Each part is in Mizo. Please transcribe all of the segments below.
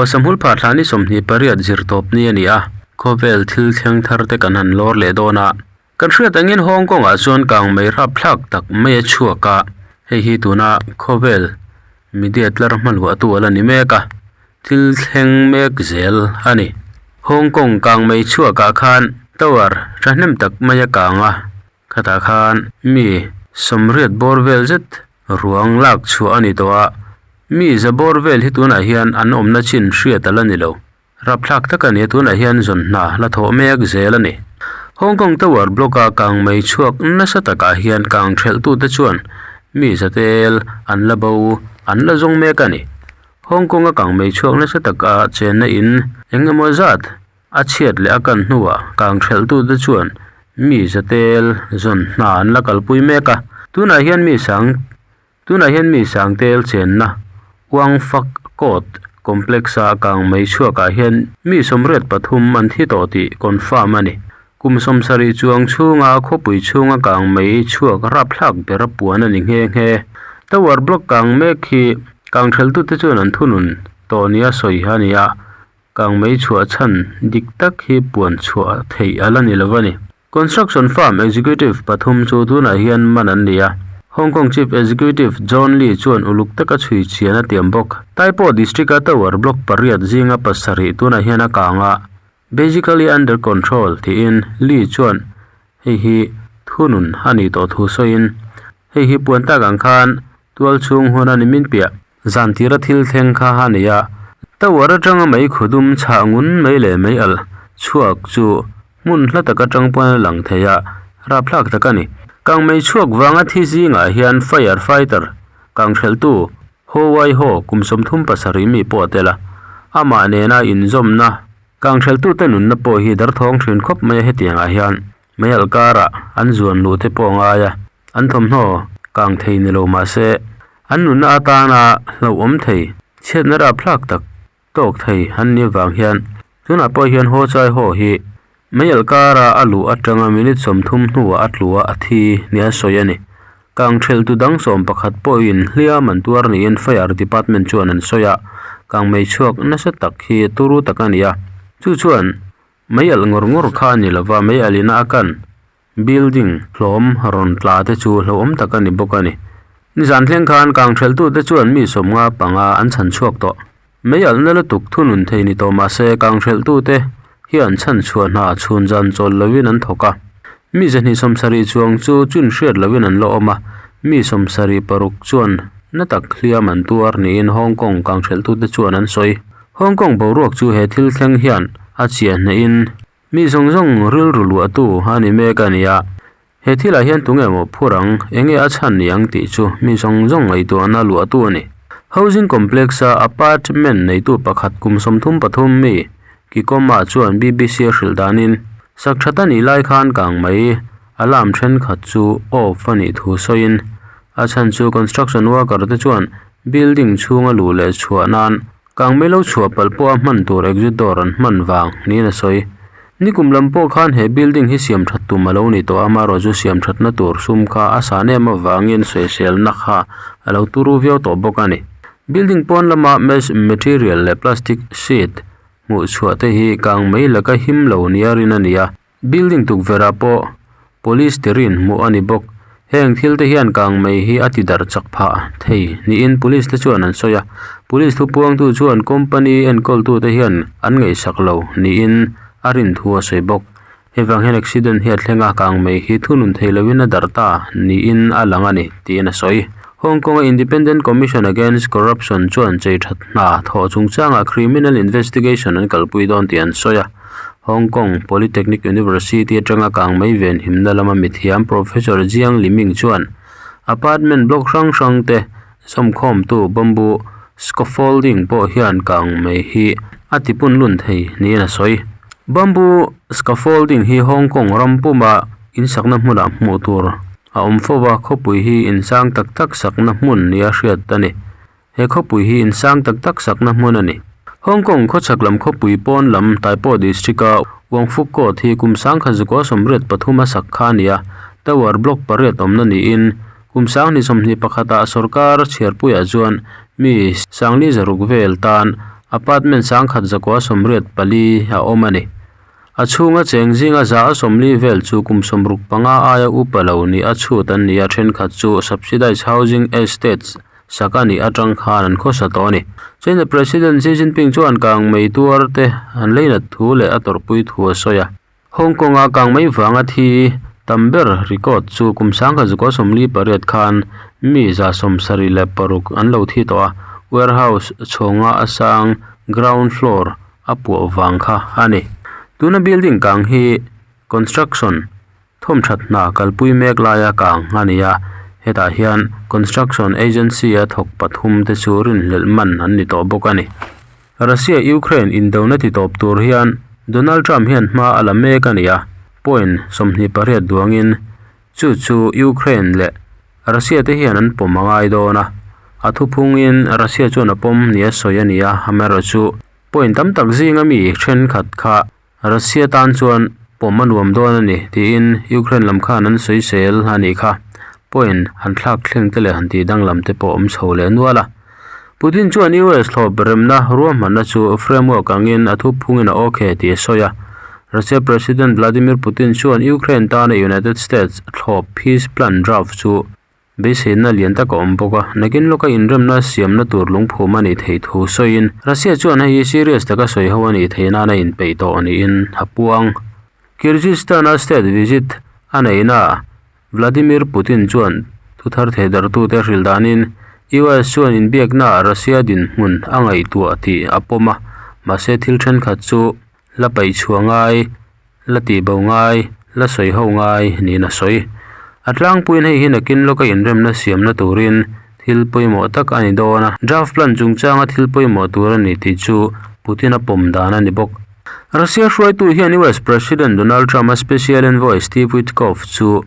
Aw Samhul phah thla ni 28 zir tawp ni a ni a, khawvel thil thleng thar te kan han lawr leh dawn a. Kan hriat angin Hong Kong ah chuan kang mei rap thlak tak mai a chhuak a, hei hi tuna khawvel media tlar hmaluah tu a la ni mek a, thil thleng mek zel a ni. Hong Kong kang mei chhuak ah khan tower thahnem tak mai a kang a, khatah khan mi sawmriat bawr vel zet ruang lak chhuah a ni tawh a, mi za bawr vel hi tunah hian an awmna chin hriat a la ni lo. Rapthlak tak a ni a, tunah hian zawn hna la thawh mek zel a ni. Hong Kong Tower block-a kang mei chhuak nasa takah hian kang thelhtute chuan mi zatel an la bo an la zawng mek a ni. Hong Kong-a kang mei chhuak nasa taka chenna in eng emaw zat a chhiat leh a kan hnuah kang thelhtute chuan mi zatel zawn hna an la kalpui mek a. Tunah hian mi sang Tunah hian mi sangtel chenna Wang Fak Court Complex-a kang mei chhuakah hian mi 83 an thi tawh tih confirm a ni. Kum 70 chuang chhunga khawpui chhunga kang mei chhuak rapthlak ber a puan a ni nghe nghe. Tower block kang mek hi kang theltute chuan an thunun tawh nia sawi a ni a, kang mei chhuah chhan dik tak hi puan chhuah theih a la ni lo a ni. Construction firm executive pathum chu tunah hian man an ni a, Hong Kong Chief Executive John Lee chuan uluk taka chhui chhian a tiam bawk. Tai Po District-a tower block pariat zinga pasarih tunah hian a kang a, basically under control tiin Lee chuan hei hi thunun a nih tawh thu sawiin, hei hi puan tak ang khan tual chhung hun a ni min piah. Zan tira thil thleng kha a ni a, tower atanga mei khudum chhah ngun mai leh mei alh chhuak chu hmun hla tak atang pawn a lang thei a, rapthlak tak a ni. Kang mei chhuak vanga thi zingah hian fire fighter kang hrelhtu Ho Wai Ho kum 37 mi pawh a tel a, amah nena inzawmna kang hrelhtute nunna pawh hi darthawng thin khawp mai a hetiangah hian mei alh karah an zuan luh te pawh a ngai a, an thawmhnaw kang thei ni lo mah se an nunna atana hlauhawm thei chhiatna rapthlak tak tawk thei an nih avang hian tunah pawh hian haw chai haw hi mei alh kara a luh atanga minute 30 hnuah a tlu a a thi nia sawi a ni. Kang thelhtu dang 11 pawhin hliam an tuar niin fire department chuan an sawi a, kang mei chhuak nasa tak hi turu tak a ni a, chu chuan mei alh ngawr ngawr kha a ni lova mei alh ina a kan building hlawm rawn tla te chu hlauhawm tak a ni bawk a ni. Nizan thleng khan kang thelhtute chuan mi 55 an chhan chhuak tawh. Mei alhna lutuk thunun thei ni tawh mahse kang thelhtute hian chhan chhuah hna chhun zan chawl lovin an thawk a. Mi 270 chuang chu chun hriat lovin an la awm a, mi 76 chuan na tak hliam an tuar niin Hong Kong kang thelhtute chuan an sawi. Hong Kong boruak chu he thil thleng hian a chiah hnehin mi zawng zawng rilru luahtu a ni mek a ni a, he thilah hian tunge maw phur ang, enge a chhan ni ang tih chu mi zawng zawng ngaihtuahna luahtu a ni. Housing complex-a apartment neitu pakhat kum 33 mi Kikoma chuan BBC a hrilh danin sak that a nih lai khan kang mai alarm thenkhat chu off a nih thu sawiin a chhan chu construction worker te chuan building chhunga luh leh chhuah nan kang mai lo chhuah palh pawh a hman tur exit door an hman vang niin a sawi. Nikum lam pawh khan he building hi siam that tum a lo ni tawh a, amaherawh chu siam thatna tur sum kha a san em avangin sawiselna kha a lo turu viau tawh bawk a ni. Building pawn lama mesh material leh plastic sheet hmuh chhuah te hi kang mai laka him lo nia rin a ni a, building tukverh ah pawh polystyrene hmuh a ni bawk. Heng thil te hian kang mai hi a ti darh chak phah thei niin police te chuan an sawi a, police thupuangtu chuan company enkawltu te hian an ngaihsak lo niin a rin thu a sawi bawk. Hei vang hian accident hi a thleng a, kang mai hi thunun thei lovin a darh ta niin a lang a ni tiin a sawi. Hong Kong-a Independent Commission Against Corruption chuan chei that hna thawh chungchangah criminal investigation an kalpui dawn tih an sawi a. Hong Kong Polytechnic University atanga kang mai ven himna lama mithiam Professor Jiang Liming chuan apartment block hrang hrang te sawmkhawmtu bamboo scaffolding pawh hian kang mai hi a tipun lun thei niin a sawi. Bamboo scaffolding hi Hong Kong ram puma insakna hmunah hmuh tur a awm fo a, khawpui hi insang tak tak sakna hmun nia hriat a ni. He khawpui hi insang tak tak sakna hmun a ni. Hong Kong khawchhak lam khawpui pawn lam Tai Po District-a Wang Fuk Court hi kum 1983 a sak kha a ni a, tower block pariat awmna niin kum 2021 ah sorkar chhiarpuiah chuan mi 46 vel tan Apartment sangkhat zakua 84 a awm a ni. A chhunga cheng zinga 140 vel chu kum 65 aia upa lo ni a chhut an ni a, thenkhat chu subsidised housing estates sak a nih atang khan an khawsa tawh a ni. China President Xi Jinping chuan kangmei tuar te an leinat thu leh a tawrhpui thu a sawi a. Hong Kong-a kangmei vanga thi tam ber record chu kum 1948 khan mi 76 an lo thi tawh a, warehouse chhawnga a sang ground floor a puah vang kha a ni. Tuna building kang hi construction thawmthat hna kalpui mek laia kang a ni a, hetah hian construction agency a thawk pathum te chu rinhlelh man an ni tawh bawk a ni. Russia Ukraine indona ti tawp tur hian Donald Trump hian hma a la mek a ni a, point 28 duangin chu chu Ukraine leh Russia te hian an pawm a ngai dawn a, a thuphungin Russia chuan a pawm ni a sawi a ni a, amaherawhchu point tam tak zinga mi thenkhat kha Russia tan chuan pawm a nuam dawn a ni tiin Ukraine lam khan an sawi sel a nih kha. Point han thlak thleng te leh han tih danglam te pawh awm chho leh nual a. Putin chuan US thlawp remna ruahmanna chu framework angin a thuphungin a okay tih a sawi a. Russia President Vladimir Putin chuan Ukraine tana United States thlawp peace plan draft chu beiseina lian tak a awm bawk a, nakin lawka inremna siamna tur lungphum a nih theih thu sawiin Russia chuan hei hi serious taka sawi ho a nih theih nan a inpeih tawh niin a puang. Kyrgyzstan-a state visit a neihna Vladimir Putin chuan thuthar theidartute hrilh danin US chuan inbiaknaah Russia dinhmun a ngaihtuah tih a pawm a, mahse thil thenkhat chu la paihchhuah ngai, la tihbo ngai, la sawi ho ngai niin a sawi. A tlangpuiin hei hi nakin lawka inremna siamna turin thil pawimawh tak a ni dawn a, draft plan chungchanga thil pawimawh tur a ni tih chu Putin a pawm dan a ni bawk. Russia hruaitu hian US President Donald Trump-a special envoy Steve Witkoff chu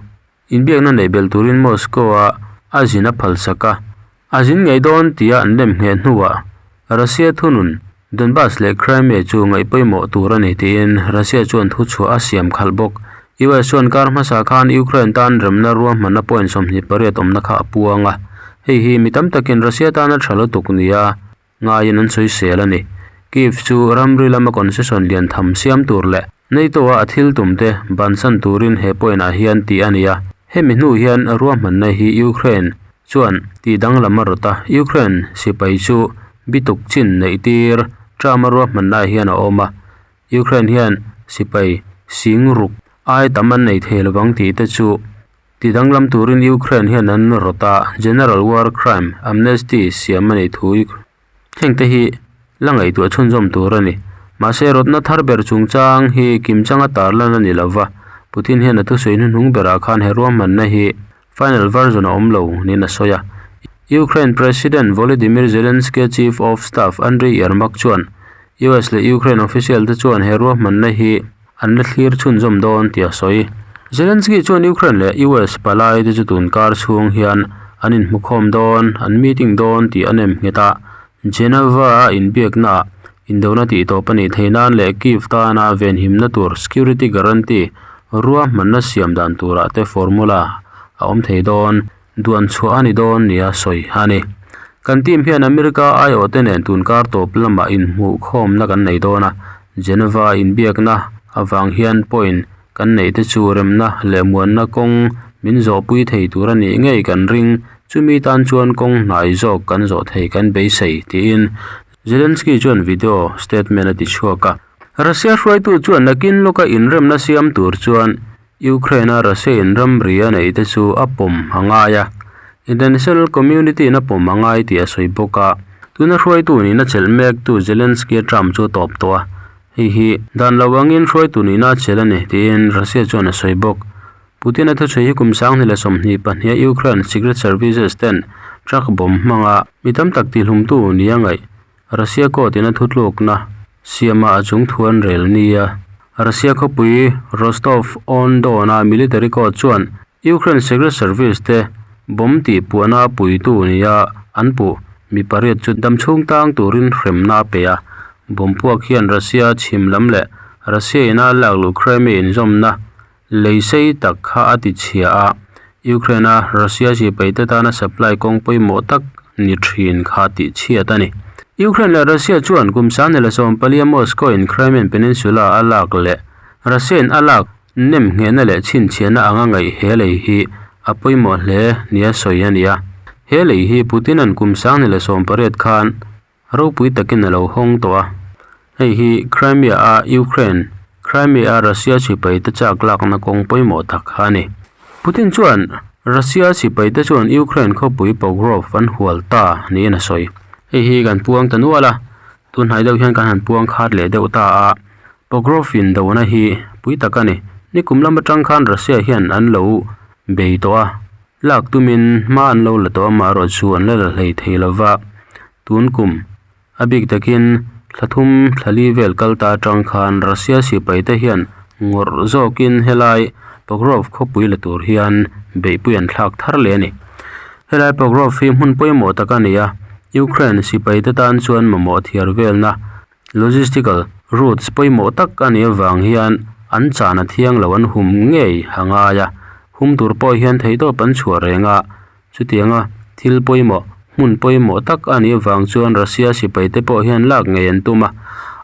inbiakna neih belh turin Moscow-a a zin a phalsak a, a zin ngei dawn tia an lem ngheh hnuah Russia thunun Donbas leh Crimea chu ngaih pawimawh tur a ni tiin Russia chuan thuchhuah a siam khalh bawk. US chuan kar hmasa khan Ukraine tan remna ruahmanna point 28 awmna kha a puang a, hei hi mi tam takin Russia tana tha lutuk nia ngaiin an sawi sel a ni. Kyiv chu ramri lama concession lian tham siam tur leh NATO-a a thil tum te bansan turin he point-ah hian tih a ni a. Hemi hnu hian ruahmanna hi Ukraine chuan tih danglam a rawt a, Ukraine sipai chu bituk chin neih tir Trump-a ruahmannaah hian a awm a, Ukraine hian sipai sing ruk ai tam an nei thei lovang tih te chu ti danglam turin Ukraine hian an rawt a, General War Crime Amnesty siam a nih thu thleng te hi la ngaihtuah chhunzawm tur a ni. Mahse rawtna thar ber chungchang hi kimchanga tarlan a ni lova, Putin hian a thusawi hnuhnung berah khan he ruahmanna hi Final version a awm lo niin a sawi a. Ukraine President Volodymyr Zelensky Chief of Staff Andriy Yermak chuan US leh Ukraine official te chuan he ruahmanna hi an la thlir chhunzawm dawn tih a sawi. Zelensky chuan Ukraine leh US palai te chu tun kar chhung hian an inhmukhawm dawn, an meeting dawn tih a nem nghet a. Geneva-a inbiaknaah indona tihtawp a nih theih nan leh Kyiv tana venhimna tur security guarantee ruahmanna siam dan turah te formula a awm thei dawn, duan chhuah a ni dawn nia sawi a ni. Kan team hian America aiawhte nen tun kar tawp lamah inhmuhkhawmna kan nei dawn a, Geneva inbiakna avang hian point kan neih te chu remna leh muanna kawng min zawhpui thei tur a nih ngei kan ring, chumi tan chuan kawng hnai zawk kan zawh thei kan beisei, tiin Zelensky chuan video statement a ti chhuak a. Russia hruaitu chuan nakin lawka inremna siam tur chuan Ukraine-a Russia in ramri a neih te chu a pawm a ngai a, international community-in a pawm a ngai tih a sawi bawk a. Tuna hruaitu nihna chelh mektu Zelensky-a term chu a tawp tawh a. Hei hi dan lo angin hruaitu nihna a chelh a ni, tiin Russia chuan a sawi bawk. Putin-a thuchhui hi kum 2022-a Ukraine secret services ten truck bomb hmanga mi tam tak tihlumtu nia ngaih Russia court-in a thutlukna siama a chung thu an rel nia. Russia khawpui Rostov-on-Don-a military court chuan Ukraine secret service te bomb tihpuahna puitu nia an puh mi pariat chu damchhung tang turin hremna a pe a. Bomb puak hian Russia chhim lam leh Russia ina lak luh Crimea inzawmna lei sei tak kha a ti chhia a, Ukraine-a Russia sipai te tana supply kawng pawimawh tak ni thin kha tih chhiat a ni. Ukraine leh Russia chuan kum 2014 a Moscow in Crimean Peninsula a lak leh Russia in a lak nem nghehna leh chhinchhiahna anga ngaih he lei hi a pawimawh hle nia sawi a ni a. He lei hi Putin an kum 2018 khan ropui takin a lo hawng tawh a. Hei hi Crimea a Ukraine, Crimea a Russia sipai te chak lakna kawng pawimawh tak a ni. Putin chuan Russia sipai te chuan Ukraine khawpui Pokrov an hual ta niin a sawi. Hei hi kan puang ta nual a, tunhnai deuh hian kan han puang khat leh deuh ta a, Pokrov indona hi pui tak a ni. Nikum lam atang khan Russia hian an lo bei tawh a, lak tumin hma an lo la tawh a, amaherawh chu an la la hlei thei lova, tun kum A bik takin thla thum thla li vel kal ta atang khan Russia sipai te hian ngawrh zawkin helai Pokrov khawpui la tur hian beihpui an thlak thar leh a ni. Helai Pokrov hi hmun pawimawh tak a ni a, Ukraine sipai te tan chuan mamawh thiar velna logistical routes pawimawh tak a nih avang hian an chan a thiang lo an hum ngei a ngai a, hum tur pawh hian theihtawp an chhuah reng a. Chutianga thil pawimawh, hmun pawimawh tak a nih avang chuan Russia sipaite pawh hian lak ngei an tum a,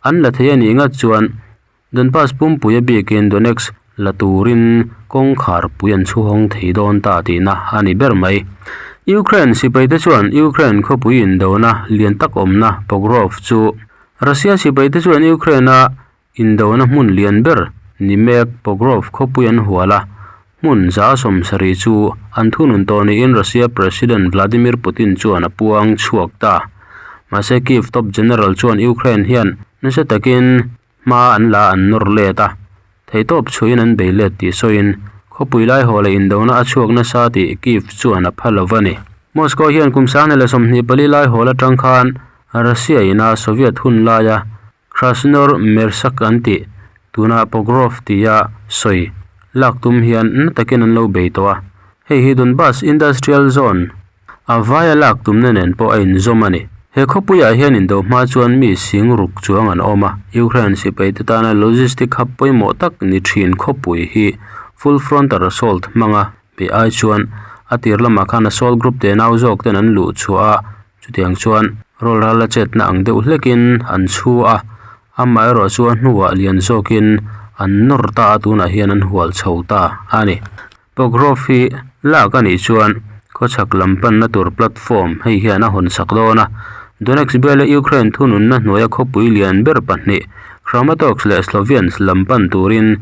an la thei a nih ngat chuan Donbas pumpui a biakin Donetsk la turin kawngkhar pui an chhuhawng thei dawn ta tihna a ni ber mai. Ukraine sipaite chuan Ukraine khawpui indona lian tak awmna Pokrov chu Russia sipaite chuan Ukraine-a Indona hmun lian ber ni mek Pokrov khawpui an hual a, hmun 70 chu an thunun tawh niin Russia President Vladimir Putin chuan a puang chhuak ta. Mahse Kyiv top general chuan Ukraine hian nasa takin hma an la an nawr let a, theihtawp chhuihin an bei let tih sawiin khawpui lai haw leh indona a chhuak nasa tih Kyiv chuan a pha lo a ni. Moscow hian kum 2024 lai hawl atang khan Russia ina Soviet hun laia Krasnoyarsk an tih, tuna Pokrov tia sawi lak tum hian na takin an lo bei tawh a. Hei hi Donbas Industrial Zone a vaia lak tumna nen pawh a inzawm a ni. He khawpuiah hian indo hma chuan mi sing ruk chuang an awm a, Ukraine sipai te tana logistic hub pawimawh tak ni thin khawpui hi full frontal assault hmanga be ai chuan a tir lamah khan assault group te nau zawk ten an luh chhuah a, Chutiang chuan rawlral a chetna ang deuh hlekin an chhu a, amaherawh chu a hnuah lian zawkin an nawr ta a, tunah hian an hual chho ta a ni. Pokrov hi lak a nih chuan khawchhak lam panna tur platform hei hian a hawn sak dawn a, Donetsk biala Ukraine thununna hnuaia khawpui lian ber pahnih Kramatorsk leh Sloviansk lam pan turin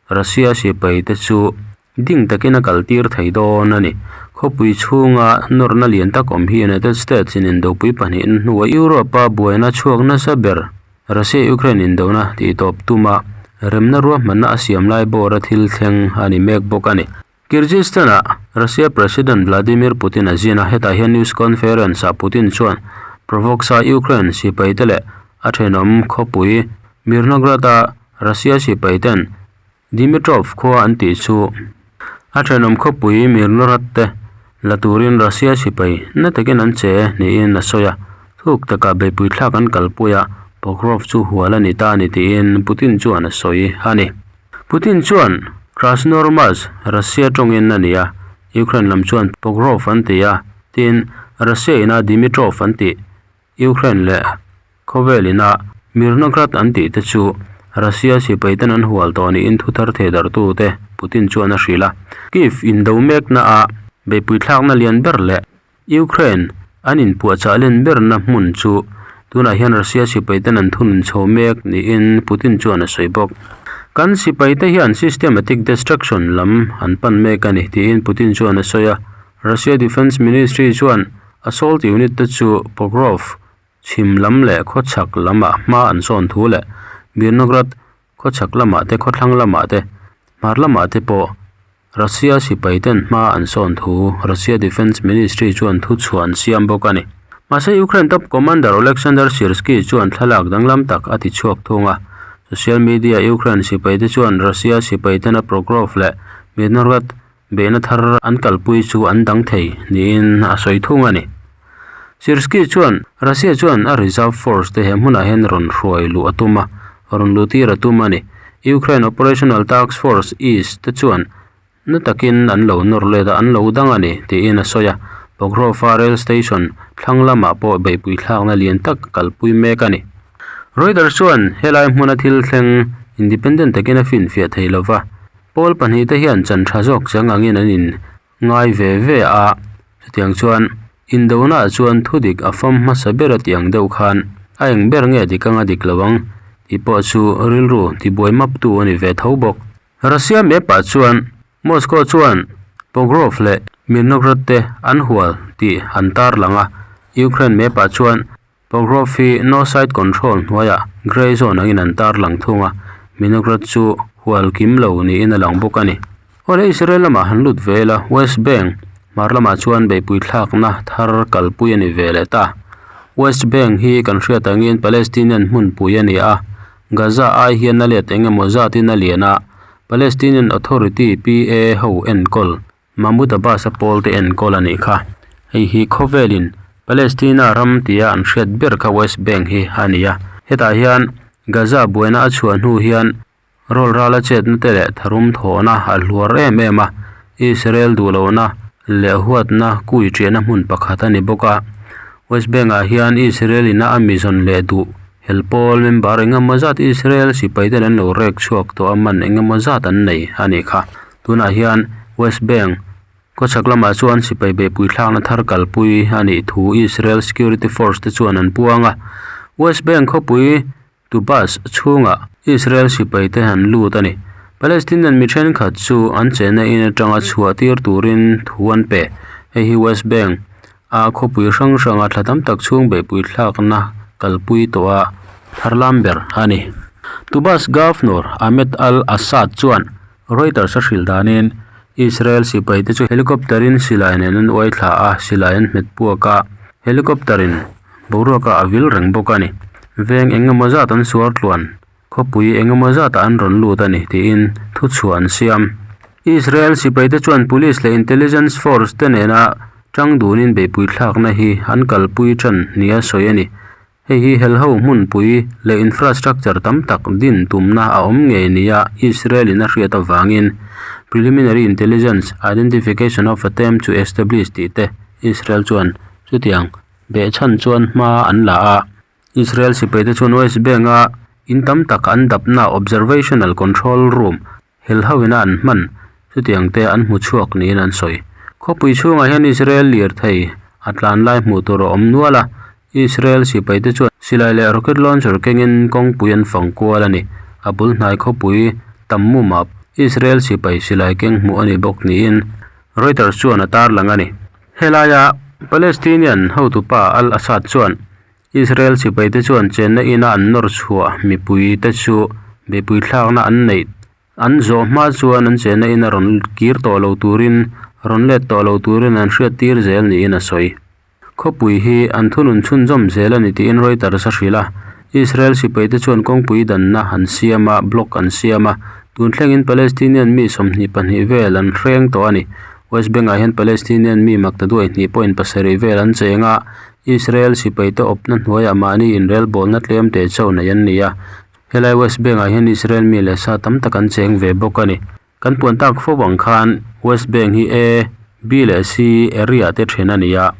Russia sipai te chu ding takin a kal tir thei dawn a ni. Khawpui chhunga nawrna lian tak awm hi United States in indopui pahnihin hnua Europe a buaina chhuak nasa ber Russia-Ukraine indona tih tawp tuma remna ruahmanna a siam lai bawra thil thleng a ni mek bawk a ni. Kyrgyzstan-ah Russia President Vladimir Putin a zin a, hetah hian news conference-ah Putin chuan Provoxa Ukraine sipaite leh a thenawm khawpui Mirnograd-a Russia sipaiten Dimitrov khua an tih chu a thenawm khawpui Mirnograd te la turin Russia sipai na takin an che niin a sawi a, thuk takah beihpui thlak an kalpui a, Pokrov chu hual a ni ta a ni tiin Putin chuan a sawi a ni. Putin chuan Krasnoyarsk Russia tawngin a ni a, Ukraine lam chuan Pokrov an ti a, tin, Russia ina Dimitrov an tih, Ukraine leh khawvel ina Mirnograd an tih te chu Russia sipai ten an hual tawh niin thuthar theidartute Putin chuan a hrilh a. Kyiv indo mekna ah beihpui thlakna lian ber leh Ukraine an inpuahchah len berna hmun chu tunah hian Russia sipaiten an thunun chho mek niin Putin chuan a sawi bawk. Kan sipaite hian systematic destruction lam an pan mek a ni tiin Putin chuan a sawi a. Russia Defence Ministry chuan assault unit te chu Pokrov chhim lam leh khawchhak lamah hma an sawn thu leh Mirnograd khawchhak lamah te khawthlang lamah te hmar lamah te pawh Russia sipai ten hma an sawn thu Russia Defence Ministry chuan thu chhuah an siam bawk a ni. Mahse Ukraine top commander Oleksandr Syrskyi chuan thlalak danglam tak a ti chhuak thung a. Social media Ukraine sipai te chuan Russia sipai tena Pokrov leh Mirnograd beihna thar an kalpui chu an dang thei niin a sawi thung a ni. Syrskyi chuan Russia chuan a reserve force te he hmunah hian rawn hruai luh a tum a, rawn luh tir a tum a ni. Ukraine Operational Task Force East te chuan na takin an lo nawr let a, an lo dang a ni, tiin a sawi a. Pokrov-a rail station thlang lamah pawh beihpui thlakna lian tak kalpui mek a ni. Reuters chuan helai hmuna thil thleng independent takin a finfiah thei lova, pawl pahnihte hian chan tha zawk chang angin an in ngai ve ve a, chutiang chuan indona ah chuan thudik a fam hmasa ber a tih ang deuh khan a eng ber nge dik anga dik lo ang tih pawh chu rilru tibuai maptu a ni ve tho bawk. Russia map ah chuan Moscow chuan Pogrov leh Mirnograd te an hual tih an tarlang a, Ukraine map ah chuan Pogrov hi no side control hnuaiah grey zone angin an tarlang thung a, Mirnograd chu hual kim lo niin a lang bawk a ni. Awle Israel lamah han lut ve ila, West Bank hmar lamah chuan beihpui thlakna thar kalpui a ni ve leh ta. West Bank hi kan hriat angin Palestinian hmunpui a ni a, Gaza ai hian a let eng emaw zatin a lian a, Palestinian Authority, PA, ho enkawl, Mahmoud Abbas-a pawlte enkawl a nih kha. Hei hi khawvelin Palestina ram tia an hriat ber kha West Bank hi a ni a. Hetah hian Gaza buaina a chhuah hnu hian rawlrala chetna te leh tharum thawhna a hluar em em a, Israel duhlohna leh huatna kui ṭiahna hmun pakhat a ni bawk a. West Bank-ah hian Israel in a ami zawn leh duh Hel pawl member engemaw zat Israel sipai ten an lo rek chhuak tawh a man engemaw zat an nei a nih kha. Tunah hian West Bank khawchhak lamah chuan sipai beihpui thlakna thar kalpui a nih thu Israel Security Force te chuan an puang a. West Bank khawpui Tubas chhungah Israel sipai te an lut a ni. Palestinian mi thenkhat chu an chenna in atanga chhuah tir turin thu an pe. Hei hi West Bank A khawpui hrang hranga thla tam tak chhung beihpui thlakna kalpui tawh a thar lam ber a ni. Tubas Governor Ahmed al-Assad chuan Reuters a hrilh danin Israel sipaite chu helicopter-in silai nen an uai thla a, silai an hmet puak a, helicopter-in boruakah a vil reng bawk a ni. Veng eng emaw zat an suar tluan Khawpui eng emaw zatah an rawn lut a ni tiin thuchhuah an siam. Israel sipaite chuan police leh intelligence force te nena tang dunin beihpui thlakna hi an kalpui tan nia sawi a ni. Hei hi helho hmunpui leh infrastructure tam tak din tumna a awm ngei nia Israel in a hriat avangin preliminary intelligence identification of attempt to establish tih te Israel chuan chutiang behchhan chuan hma an la a. Israel sipaite chuan West Bank-a in tam tak an dapna observational control room hel hoin a an hman chutiang te an hmu chhuak niin an sawi. Khawpui chhungah hian Israel lirthei a tlan lai hmuh tur a awm nual a, Israel sipaite chuan silai leh rocket launcher kengin kawngpui an fang kual a ni. A bul hnai khawpui Tammum-ah Israel sipai silai keng hmuh a ni bawk niin Reuters chuan a tarlang a ni. Helaia Palestinian hotupa al-Assad chuan Israel sipaite chuan chenna ina an nawr chhuah mipuite chu beihpui thlakna an neih an zawh hma chuan an chenna ina rawn kir tawh lo turin rawn let tawh lo turin an hriat tir zel niin a sawi. Khawpui hi an thunun chhunzawm zel a ni tiin Reuters a hrilh a. Israel sipaite chuan kawngpui danna an siam a, block an siam a, tun thlengin Palestinian mi 22 vel an hreng tawh a ni. West Bank-ah hian Palestinian mi maktaduai hnih pawhin pasarih vel an cheng a, Israel sipaite awpna hnuaiah mahni inrelbawlna tlem teh chauh nei an ni a, helai West Bank-ah hian Israel mi leh sa tam tak an cheng ve bawk a ni. Kan puan tak fo ang khan West Bank hi A, B leh C area te then a ni a,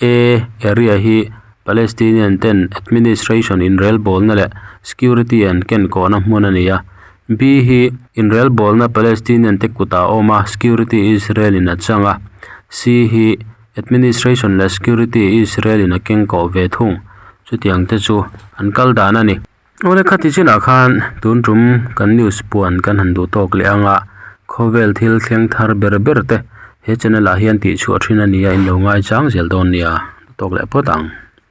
A area hi Palestinian ten administration inrelbawlna leh security an ken kawhna hmun a ni a, B hi inrelbawlna Palestinian te kutah a awm a, security Israel in a chang a, C hi Administration leh Security Israel in a keng kawh ve thung. Chutiang te chu an kal dan a ni. Awle khati chinah khan tun tum kan news puan kan han duh tawk leh anga khawvel thil thleng thar ber ber te he channel ah hian tih chhuah thin a ni a in lo ngaichang zel dawn nia. Tawk leh phawt ang.